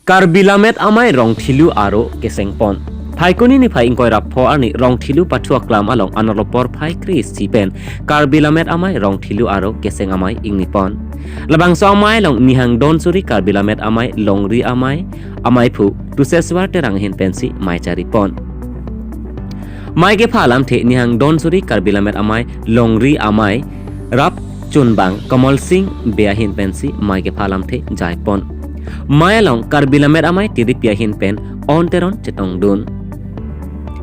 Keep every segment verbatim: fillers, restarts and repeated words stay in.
Karbi Lammet Amei Rongthelu Aro Keseng Pon. Phaikuni niphai ingkoi ra pho arni Rongthelu pathu aklam along anorlo porphai kre-isi pen Karbi Lammet Amei Rongthelu Aro Keseng Amei ingni pon. Labangso amei along Nihang Donsuri Karbi Lammet Amei Longri Amei, Ameiphu Tuseswar Terang ahin pensi mei chari pon. Mei kepha alamthe Nihang Donsuri Karbi Lammet Amei Longri Amei Rap Chunbang Kamal Singh Bey ahin pensi mei kepha alamthe jai pon. Mei along Karbi Lammet Amei Tiripi ahin pen On Teron chetongdun.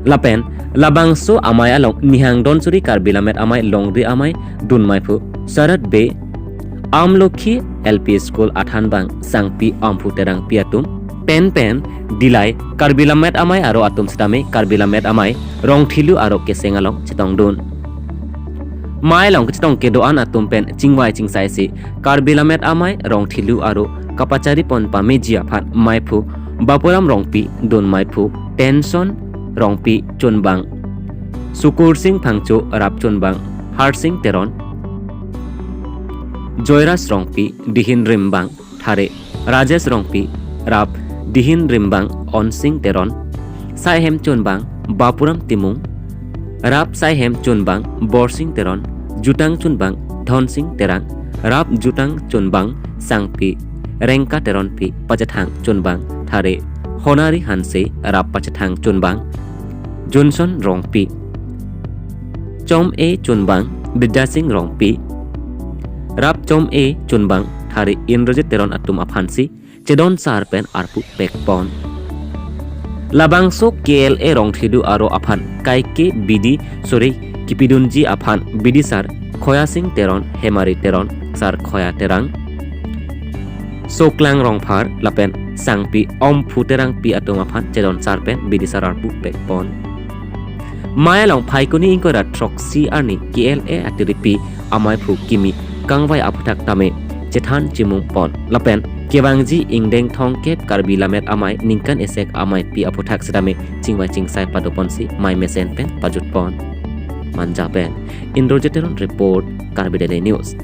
Lapen labangso amei along Nihang Donsuri Karbi Lammet Amei Longri Amei Dunmeiphu Sarat Bey, Amlokhi L P School athanbang sangpi Omphu Terangpi atum pen pen Dillai Karbi Lammet Amei aro atum sitame Karbi Lammet Amei Rongthelu Aro Keseng along chetongdun. Mei along kachetong kedo-an atum pen chingvai chingsaisi Karbi Lammet Amei Rongthelu Aro kapachari pon pameji aphan Meiphu Bapuram Rongpi, Dunmeiphu Tenson Rongpi Chunbang, Sukursing Phangcho Rap Chunbang Harsing Teron, Joyras Rongpi Dihin Rimbang Thare, Rajesh Rongpi Rap Dihin Rimbang Onsing Teron, Saihem Chunbang Bapuram Timung, Rap Saihem Chunbang Borsing Teron, Jutang Chunbang Dhonsing Terang, Rap Jutang Chunbang sangpi Rengka Teronpi, Pachethang Chunbang Thare Honari Hanse, Rap Pachethang Chunbang Johnson Rongpi, Chom-e Chunbang Bidyasing Rongpi, Rap Chom-e Chunbang Thare Indrajit Teron atum aphansi chedon sar pen arpu pek pon. Labangso K L A Rongthelu Aro aphan kaike bidi sore kipidunji aphan bidisar Khoya Singh Teron, Hemari Teron, Sar Khoya Terang, Soklang Rongphar lapen sangpi Omphu Terangpi atum aphan chedon sar pen bidisar arpu pek pon. Mei along Phaikuni ingkoi ra throksi arni K L A Atiripi Ameiphu Kimi Kangvai aphuthak tame chethan chimung pon lapen kevangji ingdeng thomkep Karbi Lammet Amei ningkan isek ameipi aphuthak sitame chingvai chingsai pado ponsi mei mesen pen pajut pon. Manja pen Indrajit Teron report, Karbi Daily News.